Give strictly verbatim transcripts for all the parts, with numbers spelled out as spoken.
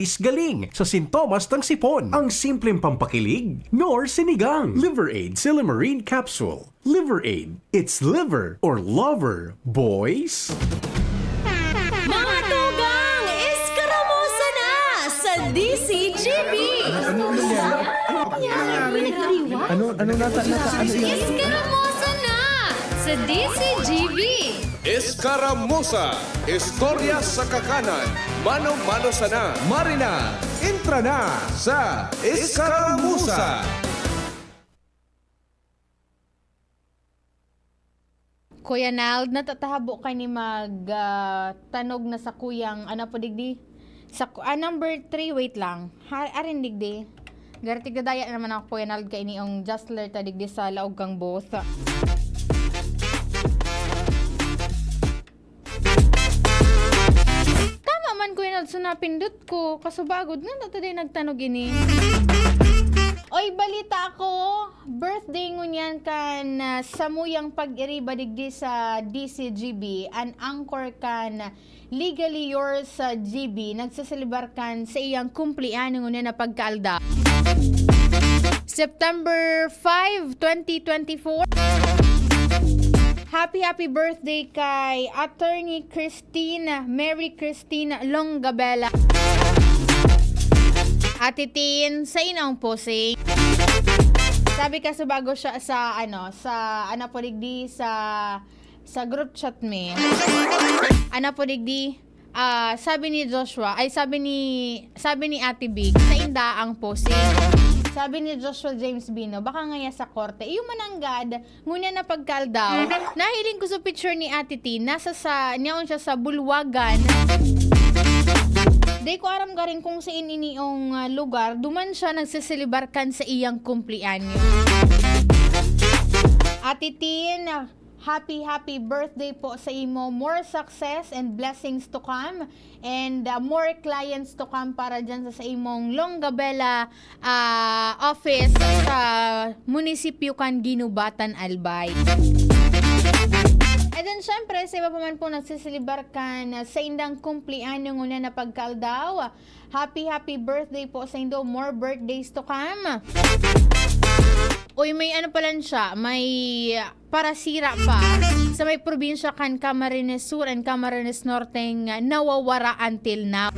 Is galing sa sintomas ng sipon. Ang simpleng pampakilig, Knorr Sinigang. Liver Aid Silymarin Capsule. Liver Aid. It's liver or lover, boys. Mga tugang, eskaramusa na sa D C G B! Ano, ano nata, nata, ano yan? Eskaramusa na sa D C G B! Eskaramusa, istorya sa kakanan, mano-mano sana. Marina, entra na sa Eskaramusa. Kuya Nald, natatahabo ka ni mag ah, tanog na sa kuyang, ano po digdi? Sa ku- ah, number three, wait lang. Ha, arin digdi. Gartig dadaya naman ako, Kuya Nald, kay ini yung jostler ta digdi sa laog kang booth. Tama man, Kuya Nald, so napindot ko. Kasubagod nga, nato din nagtanog ini. Oy, balita ako. Birthday ngunyan kan ah, samuyang pag-iriba digdi sa D C G B, an anchor kan Legally Yours sa G B, nagsaselebar kan sa iyang kumpleaños ngunyan na pagkaaldaw. September five, twenty twenty-four. Happy, happy birthday kay Attorney Christine, Mary Christine Longabella. Ate Tin, sa inong posing. Sabi ka, subago siya sa, ano, sa, ano po digdi, sa, sa group chat mi. Ano po digdi, ah, sabi ni Joshua, ay, sabi ni, sabi ni Ate Big, sa inda ang posing. Sabi ni Joshua James Bino, baka ngaya sa korte. Iyo mananggad, ngunyan na pagkaaldaw, nahiling ko sa picture ni Ate Tin, nasa sa, niyaon siya sa Bulwagan. Di ko aram garing kung saan ini yung ah, lugar, duman siya nagsiselebar kan sa iyang kumpleaños. Ate Tin, happy, happy birthday po sa imo. More success and blessings to come. And ah, more clients to come para dyan sa, sa imong Longabella ah, office sa munisipyo kan Guinobatan, Albay. And then, syempre, sa iba pa man po nagsiselebar kan ah, sa indang kumpleaños ngunyan na pagkaaldaw, happy, happy birthday po sa indo. More birthdays to come. Uy, may ano pala siya, may parasira pa sa may probinsya kan Camarines Sur and Camarines Norte nga nawawara until now.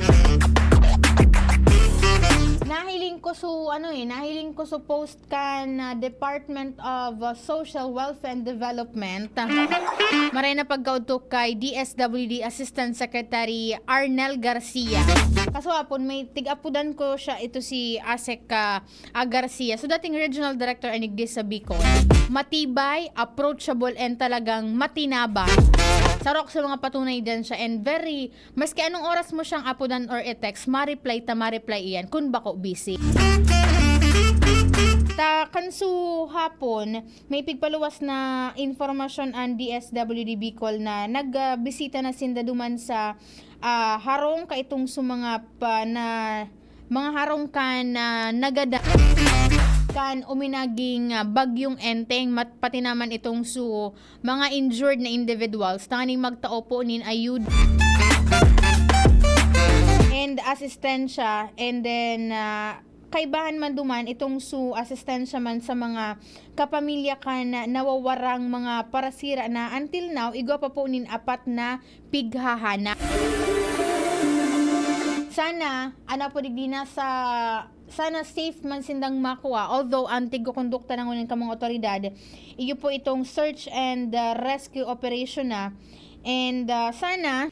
Nahiling ko su ano eh, nahiling ko su post kan ah, Department of ah, Social Welfare and Development. Maray na pagkaudto kay D S W D Assistant Secretary Arnel Garcia. Kaso hapon, may tig-apudan ko siya, ito si Asek ah, ah, Garcia. So, dating regional director ang Iglesia Bicol. Matibay, approachable, and talagang matinabang. Sarok sa mga patunay din siya and very, maski anong oras mo siyang apudan or i-text, ma-reply ta, ma-reply iyan, kun bako busy. Ta, kansu hapon, may pigpaluwas na informasyon ang D S W D Bicol na nagbisita na sinda duman sa ah, harong kaitong sa mga pa, na, mga harong kan ah, nagada kan uminaging ah, bagyong Enteng, mat, pati naman itong su mga injured na individuals tanganing magtao po nin ayuda and asistensya, and then ah, kaibahan man duman itong su asistensya man sa mga kapamilya kan nawawarang mga parasira na until now igwa pa po nin apat na pighahana. Sana, ana po digdi na sa, sana safe man sindang makua. Although, ang tigkukondukta na ngunyan ka mga otoridad, iyo po itong search and uh, rescue operation na. And uh, sana,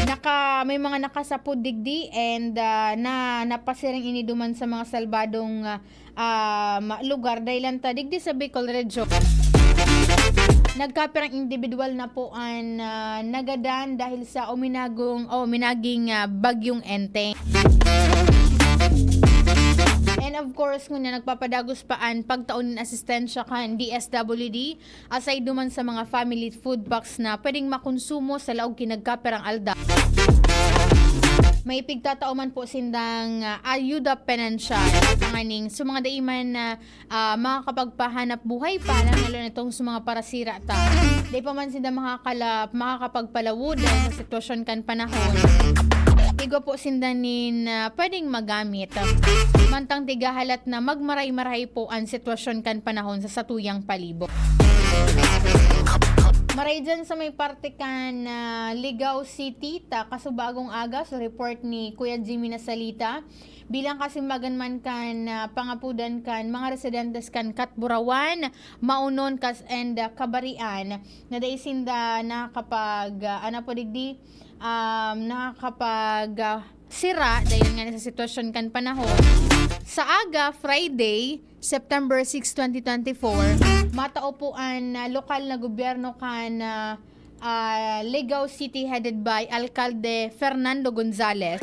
naka, may mga nakasapod digdi and uh, na napasiring ini duman sa mga salbadong uh, um, lugar dahil lang ta digdi sa Bicol Region. Nagkapirang individual na po ang ah, nagadan dahil sa uminagong o uminaging ah, bagyong Enteng. And of course, ngunyan nagpapadagos pa ang pagtaon ng asistensya kan D S W D aside duman sa mga family food packs na pwedeng makonsumo sa laog ki nagkapirang aldaw. May pigtatao man po sindang ah, ayuda pinansyal tanganing sa mga daiman na ah, makakapagpahanap buhay pa, lalo na itong sa mga parasira ta. Di pa man sila makakalap, makakapagpalawod dahil sa sitwasyon kan panahon. po sinda nin, ah, pwedeng magamit. Mantang tigahalat na magmaray-maray po an sitwasyon kan panahon sa satuyang palibot. Maray dyan sa may parte kan, ah, Ligao City, ta kasubagong aga, sa report ni Kuya Jimmy Nasalita, bilang kasimbagan man kan, ah, pangapudan kan mga residentes kan Catburawan, Maonon, Cas-, and, ah, Cabarian, na dai sinda nakapag, ah, ano po digdi, um, nakakapag, ah, sira dahil nga sa sitwasyon kan panahon. Sa aga, Friday, September six, twenty twenty-four, matao po an, ah, lokal na gobyerno kan, ah, ah, Ligao City headed by Alcalde Fernando Gonzalez.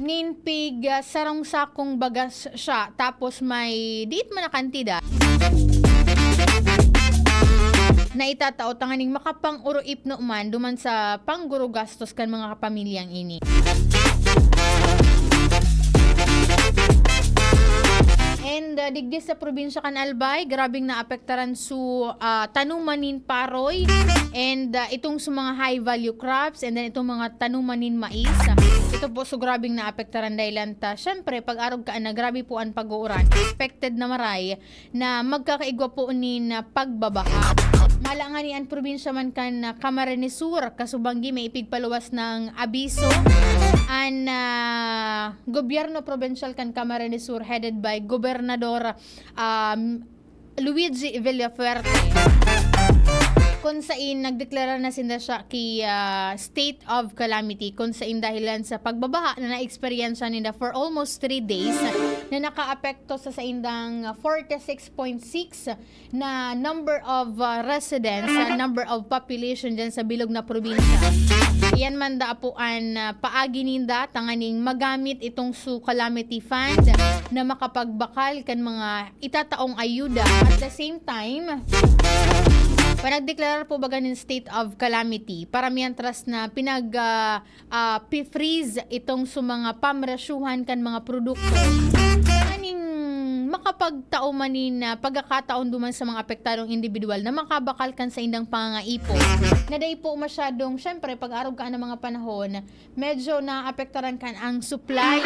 Nin pig, ah, sarong sakong bagas siya, tapos may diit man na kantidad na itatao tanganing makapang-uruipno man duman sa panggurugastos kan mga kapamilyang ini. And, ah, digdi sa probinsya kan Albay, grabing naapektaran su, ah, tanuman nin paroy and, ah, itong su mga high value crops and then itong mga tanuman nin mais. Ito po su grabing naapektaran dahilan ta, syempre, pag-arog ka na grabe po an pag-uuran, expected na maray na magkakaigwa po nin, ah, pagbabaha. Mala ngani an probinsya man kan, ah, Camarines Sur, kasubanggi may ipigpaluwas na abiso an, ah, gobyerno probensyal kan Camarines Sur headed by Gobernador, um, Luigi Villafuerte, kun sain nagdeklara na sinda siya ki, ah, state of calamity, kun sain dahilan sa pagbabaha na naeksperyensya ninda for almost three days na nakaapekto sa saindang forty-six point six na number of, ah, residents, ah, number of population dyan sa bilog na probinsya. Iyan man da po an, ah, paagi ninda tanganing magamit itong su calamity fund na makapagbakal kan mga itataong ayuda. At the same time, panagdeklarar po baga nin state of calamity para mientras na pinag, ah, ah, pi-freeze itong su mga pamresyuhan kan mga produkto. Aning makapagtao man nin, ah, pagkakataon duman sa mga apektadong individual na makabakal kan saindang pangangaipon. Na dai po masyadong, syempre, pag-arog ka ng mga panahon, medyo naapektaran kan ang supply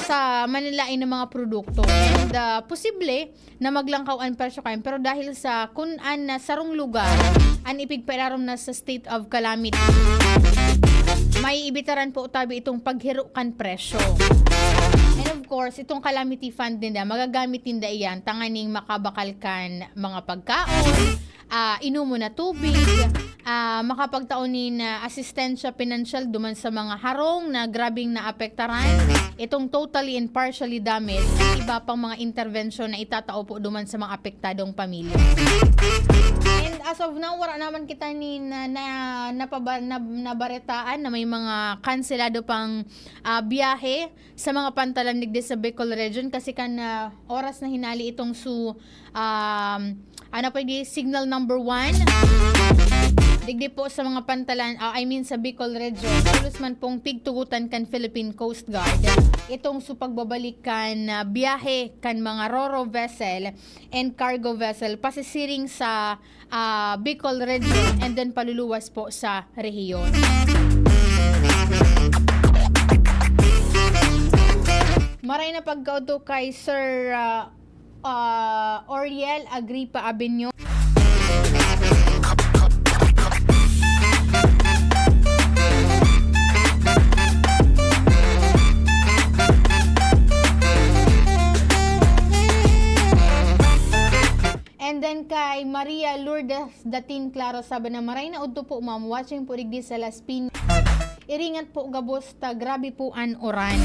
sa manlaen na mga produkto. And, ah, posible na maglangkaw an presyo kayan. Pero dahil sa kun an na sarong lugar an ipigpairarom na sa state of calamity, may ibitaran po tabi itong paghiro kan presyo. And of course, itong calamity fund ninda, magagamit ninda iyan tanganing makabakal kan mga pagkaon, ah, inomon na tubig, ah, makapagtao nin, ah, asistensya pinansyal duman sa mga harong na grabing naapektaran. Itong totally and partially damaged, ang iba pang mga interbensyon na itatao po duman sa mga apektadong pamilya. And as of now, wala naman kita ni na, na, napaba-, na, nabaretaan na may mga kanselado pang, ah, biyahe sa mga pantalan digdi sa Bicol Region kasi kan, ah, oras na hinali itong su, um, ano po, di, signal number one. Digdi po sa mga pantalan, ah, I mean sa Bicol Region, pulos man pong pigtugutan kan Philippine Coast Guard itong su pagbabalik kan, ah, biyahe kan mga ro-ro vessel and cargo vessel pasisiring sa, ah, Bicol Region and then paluluwas po sa rehiyon. Maray na pagkaudto kay Sir, ah, ah, Oriel Agripa Abenyo. And then kay Maria Lourdes Datin Claro, sabi na, "Maray na udto po, ma'am. Watching po digdi sa Las Piñas." Iringat po gabos ta, grabe po an uran.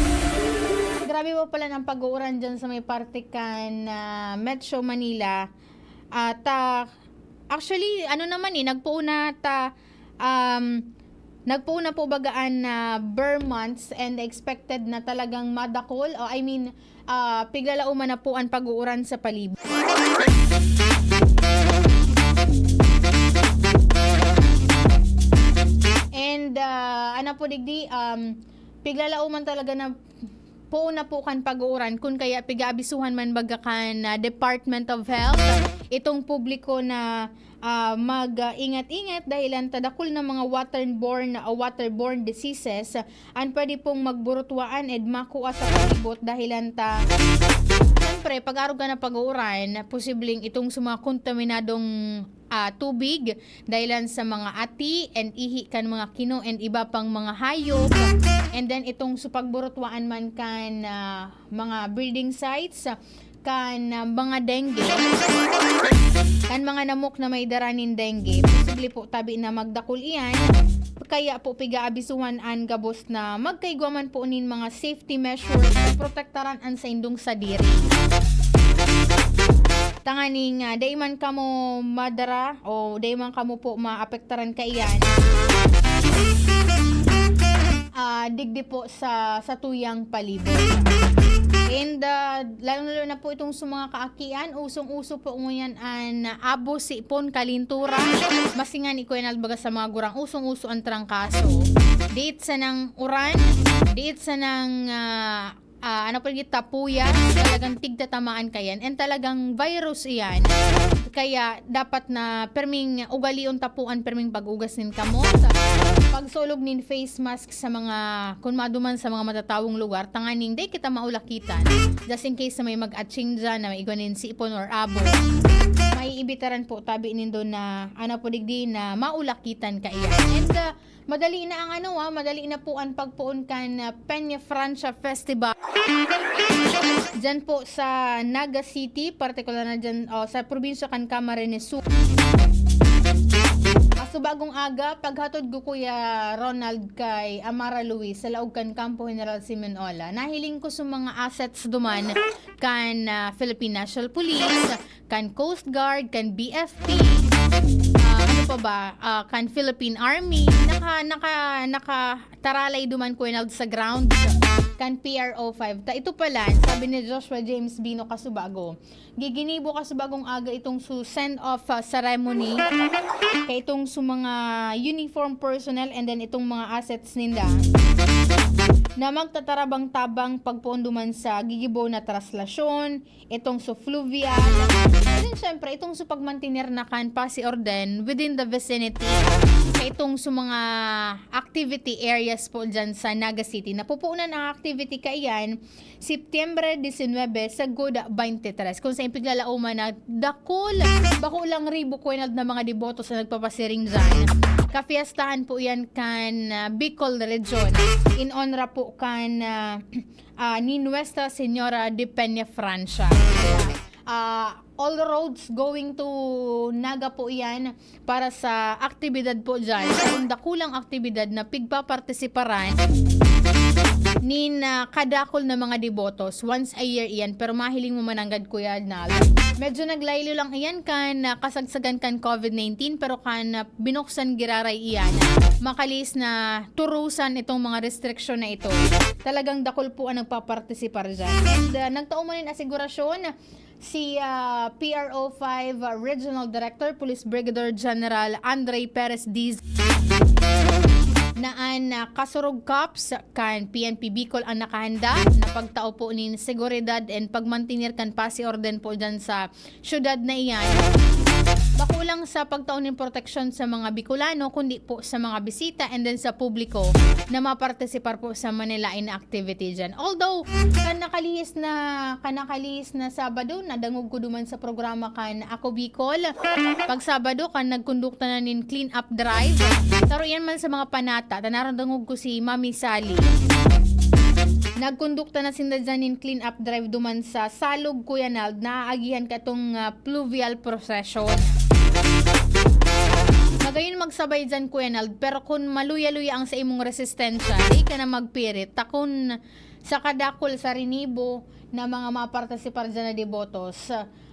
Grabe po pala ng pag-uuran dyan sa may parte kan, ah, Metro Manila. At, ah, actually, ano naman eh, nagpoon na ta, um, nagpoon na po baga an, ah, ber months and expected na talagang madakol, o I mean, ah, piglalauman na po an pag-uuran sa palibot. And, ah, ano po digdi, um, piglalauman talaga na poon na po kan pag-uuran, kun kaya pig-aabisuhan man baga kan, ah, Department of Health itong publiko na, ah, mag, ah, ingat-ingat dahilan ta dakul na mga waterborne o waterborne diseases an pwede pong magburutwaan ed makua sa palibot dahilan ta, siyempre, pag-arog kan pag-uuran, posibleng itong sa mga kontaminadong, ah, tubig dahilan sa mga ati and ihi kan mga kino and iba pang mga hayop. And then itong sa pagburutwaan man kan, ah, mga breeding sites, kan, ah, mga dengue, kan mga namok na may dara nin dengue, posible po tabi na magdakul iyan. Kaya po piga-abisuhan an gabos na magkaigwa man po nin mga safety measures na protektaran an saindong sadiri. Tanganing, ah, dai man kamo madara o dai man kamo po maapektaran kaiyan, ah, digdi po sa, sa tuyang palibot. And, ah, lalong-lalo na po itong sa mga kaakian, usong-uso po ngunyan an abo, sipon, kalintura. Masingan ikuya na baga sa mga gurang, usong-uso ang trangkaso. Diit sa nang uran, diit sa nang, ah, ah, ano po yung tapuya, talagang tigtatamaan ka yan. And talagang virus iyan. Kaya dapat na perming ugalion tapuan, perming pag-ugas nin kamot, pagsulog nin face mask sa mga, kung maduman sa mga matatawong lugar, tanganing di kita maulakitan. Just in case na may mag-atching dyan, na may igwa nin sipon or abo, may ibitaran po tabi nindo na, ano po digdi, na maulakitan kaiyan. And, ah, madali na ang ano, ah, madali na po ang pagpoon kan, ah, Peña Francia Festival. Diyan po sa Naga City, partikular na diyan, oh, sa probinsya kan Camarines Sur. Ah, subagong aga, paghatod ko, Kuya Ronald, kay Amara Luis sa laog kan Kampo General Simeon Ola. Nahiling ko sa mga assets duman kan, ah, Philippine National Police, kan Coast Guard, kan B F P, ah, ano pa ba, ah, kan Philippine Army, naka, naka, nakataralay duman, Kuya Nald, sa ground kan P R O five. Ta, ito pala, sabi ni Joshua James Bino Kasubago, giginibo kasubagong aga itong su send-off, ah, ceremony kay itong su mga uniform personnel and then itong mga assets ninda na magtatarabang-tabang pagpoon duman sa gigibo na traslasyon, itong su fluvial. And then, syempre, itong su pagmantener na kan pasi orden within the vicinity. Itong su mga activity areas po dyan sa Naga City. Napupunan ang activity kaiyan, Setyembre disinwebe sagud baynte tres. Kung sa piglalauman na dakul, bako lang ribo kwenad na mga deboto sa nagpapasiring dyan. Kafiestahan po yan kan, ah, Bicol Region. In honra po kan, ah, ah, ni Nuestra Señora de Peña Francia. Ah, all roads going to Naga po iyan para sa aktibidad po dyan. Ang dakulang aktibidad na pigpapartisiparan nin, ah, kadakul na mga debotos. Once a year iyan, pero mahiling mo mananggad, Kuya Nal. Medyo naglaylo lang iyan kan, ah, kasagsagan kan covid nineteen, pero kan, ah, binuksan giraray iyan, makalihis na turusan itong mga restriksyon na ito. Talagang dakul po ang nagpapartisipar dyan. And, ah, nagtao man nin asigurasyon si, ah, P R O five, ah, Regional Director, Police Brigadier General Andre Perez Diz, na an, ah, Kasurog Cops kan P N P Bicol ang nakahanda na pagtao po nin seguridad and pagmantener kan pasi orden po dyan sa syudad na iyan. Bako lang sa pagtao nin proteksyon sa mga Bicolano, kundi po sa mga bisita and then sa publiko na mapartisipar po sa manilain na activity dyan. Although, kan nakalihis na, kan nakalihis na Sabado, nadangog ko duman sa programa kan Ako Bicol. Pag Sabado, kan nagkondukta na nin clean up drive. Pero yan man sa mga panata, ta nadangog ko si Mami Sally. Nagkondukta na sinda dyan nin clean up drive duman sa Salog, Kuya Nald, na aagihan katong, ah, fluvial procession. Magayon magsabay dyan, Kuya Nald, pero kun maluya-luya ang sa imong resistensya, di ka na magpirit. Ta kun sa kadakul sa rinibo na mga mapartisipar dyan na debotos,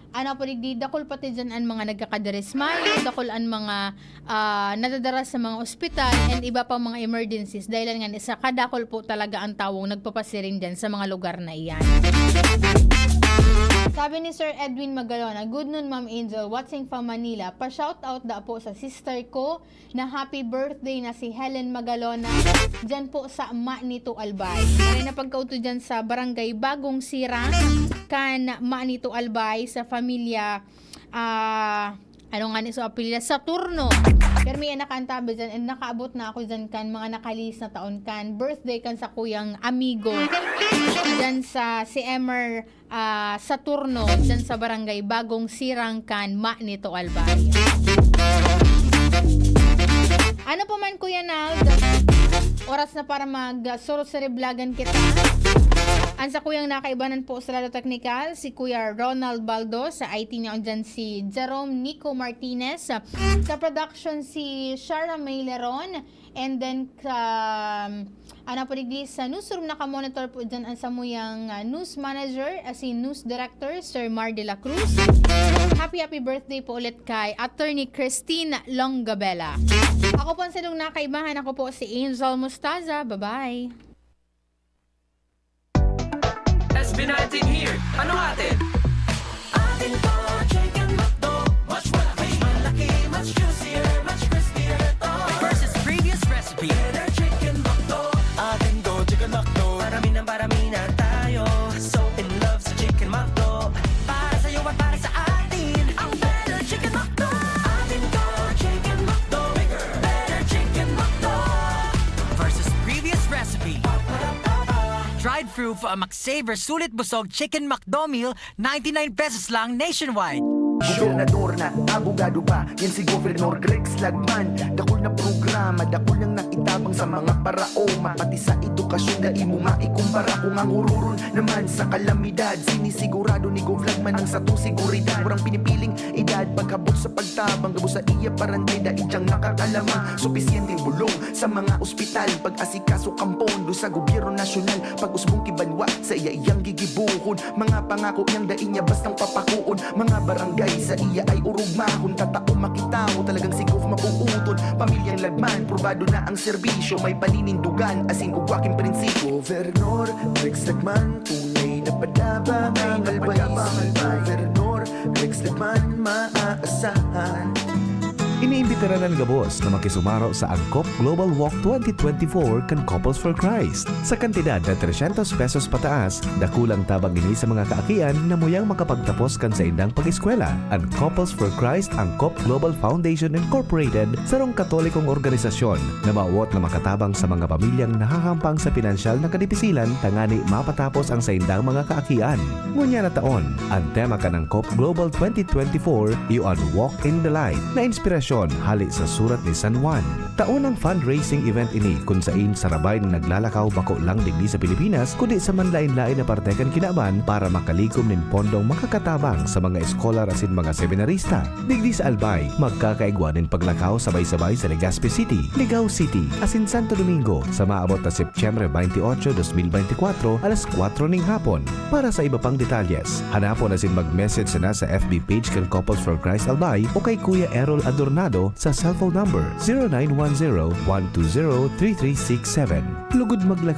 ano po, digdi, dakul pati dyan an mga nagkakadirismayo, dakul an mga, ah, nadadara sa mga ospital and iba pang mga emergencies. Dahil nga sa kadakul po talaga ang tawong nagpapasiring dyan sa mga lugar na iyan. Sabi ni Sir Edwin Magalona, "Good noon, Ma'am Angel, watching from Manila. Pa-shoutout da po sa sister ko na happy birthday na si Helen Magalona, dyan po sa Manito, Albay." Maray na pagkaudto dyan sa Barangay Bagong Sirang, kan Manito, Albay, sa pamilya, ah, Ano nga ni so apelyido? Saturno. Pirmi yan nakaantabi dyan and nakaabot na ako dyan kan mga nakalihis na taon kan birthday kan sakuyang amigo dyan sa si Emer, ah, Saturno, dyan sa barangay Bagong Sirang kan Manito, Albay. Ano pa man, Kuya Nald? Oras na para mag-, ah, suruseriblagan kita. Ang sakuyang nakaibanan po sa lado teknikal, si Kuya Ronald Baldo, sa I T niya dyan si Jerome Nico Martinez, sa production si Shara May Leron, and then, um, ano po digdi sa newsroom, naka-monitor po dyan ang samuyang, ah, news manager, as in news director, Sir Mar de la Cruz. Happy, happy birthday po ulit kay Attorney Christine Longabella. Ako po ang sadong nakaibahan, ako po si Angel Mostaza. Bye-bye. S B nineteen here. Ano atin? Atin to, Chicken McDo. Much malaki, much juicier, much crispier to. Versus previous recipe. Better Chicken McDo. Atin to, Chicken McDo. Parami ng parami na tayo. So in love sa Chicken McDo. Para sa'yo at para sa atin. Ang Better Chicken McDo. Atin to, Chicken McDo. Bigger, better Chicken McDo. Versus previous recipe. Drive-thru for a McSaver Sulit Busog Chicken McDo Meal, ninety-nine pesos lang nationwide. Gobernador na, abogado pa, yan si Governor Rex Lagman. Dakul na programa, dakul niyang naitabang sa mga paraoma. Pati sa edukasyon, dai mo maikumpara. Kung ang ururon naman sa kalamidad, sinisigurado ni Gov Lagman ang satong seguridad. Walang pinipiling edad, pagkabot sa pagtabang, gabos sa iya parantay, dai diyang makakalamang. Supisyenteng bulong sa mga ospital, pag-asikaso kan pondo sa gobyerno nasyonal, pag-usbong ki banwa sa iya iyang gigibohon. Mga pangako niyang dai niya bastang papakoon. Mga barangay sa iya ay orugma. Kun tatao makita mo, talagang si Gov mabubuton. Pamilyang Lagman, probado na ang serbisyo. May paninindugan, asin ugwa king prinsipyo. Governor Rex Lagman, tunay na padaba, may nalbay. Si Governor Rex Lagman, maaasahan. Iniimbitaran an gabos na makisumaro sa Angkop Global Walk twenty twenty-four kan Couples for Christ. Sa kantidad na tresyentos pesos pataas, dakulang tabang ini sa mga kaakian na muyang makapagtapos kan saindang pag-eskwela. An Couples for Christ Angkop Global Foundation Incorporated, sarong Katolikong organisasyon na mawot na makatabang sa mga pamilyang nahahampang sa pinansyal na kadipisilan tangani mapatapos ang saindang mga kaakian. Ngunyan na taon, an tema kan Angkop Global twenty twenty-four iyo an Walk in the Light, na inspirasyon hali sa Surat ni San Juan. Taon ang fundraising event ini kun sain sarabay na naglalakaw bako lang digdi sa Pilipinas, kundi sa manlaen-laen na parte kan kinaban para makalikom nin pondong makakatabang sa mga eskolar asin mga seminarista. Digdi sa Albay, magkakaigwa nin paglakaw sabay-sabay sa Legazpi City, Ligao City, asin Santo Domingo sa maabot na Setyembre twenty-eight, twenty twenty-four, alas kwatro ning hapon. Para sa iba pang detalyes, hanapon asin mag-message sana sa F B page kan Couples for Christ Albay o kay Kuya Errol Adornado sa cellphone number zero nine one zero, one two zero, three three six seven. Lugod maglakaw